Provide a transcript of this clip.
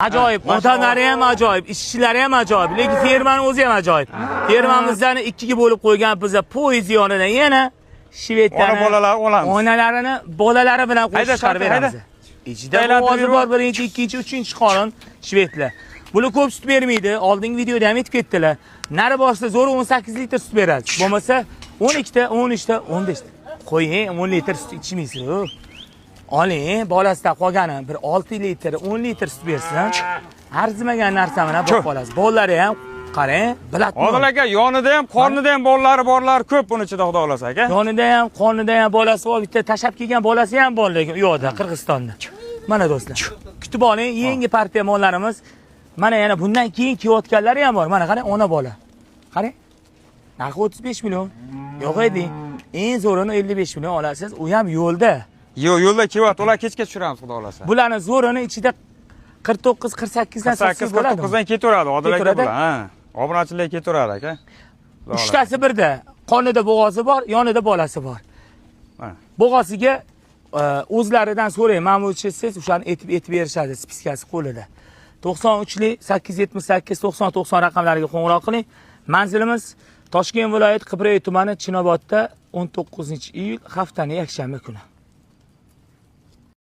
Ajoyib, odamlari ham ajoyib, ishchilari ham ajoyib, lekin fermani o'zi ham ajoyib. Fermamizni ikkiga bo'lib qo'ygan biza poyezd yonida yana shvedlarni Ona bolalar olamiz. Onalarini bolalari bilan qo'shib Hayda, chiqarib Shavkat, beramiz. hayda. Ichida Tailandda ovozi yurib- bor birinchi, ikkinchi, uchinchi qorin shvedlar. Bular ko'p sut bermaydi. Oldingi videoda ham aytib ketdilar. Nari borsa zo'ri 18 litr sut beradi. Bo'lmasa 12 ta, 13 ta, 15 ta. Qo'ying, 10 litr sut ichmaysiz. Oling, bolasidan qolgani bir 6 litr, 10 litr sut bersin. Arzimagan narsa bilan boqib olasiz. Bolalari ham qarang, biladi. Odil aka, yonida ham, qornida ham bolalari borlar ko'p buni ichida, xudo xolasa aka. Yonida ham, qornida ham bolasi bor, bitta tashlab kelgan bolasi ham bor lekin u yoqda, Qirg'izistonda. Mana do'stlar, kutib oling, yangi partiya mollarimiz. Mana yana bundan keyin kelayotganlari ham bor. Mana qarang, ona bola. Qarang. Narxi 35 million. Yo'q edi. Eng zo'rini 55 million olasiz. U ham yo'lda. Yo'q, yo'lda kelyapti. Ular kechga tushiramiz, xudo xolasa. Bularni zo'rini ichida 49 48 dan 48 sotsak bo'ladi. 49 dan ketaveradi Odil aka Ketaveradi. bular. Ha. Obunachilar ketaveradi aka. Xudo xolasa. Uchtasi birda. Qornida bo'g'ozi bor, yonida bolasi bor. Mana. Bo'g'osiga o'zlaridan so'rang, ma'murchi siz o'shani etib etib berishadi, spiskasi qo'lida. 93lik 878 90 90 raqamlariga qo'ng'iroq qiling. Manzilimiz Toshkent viloyati Qibray tumani Chinobodda 19-iyul haftaning yakshanba kuni.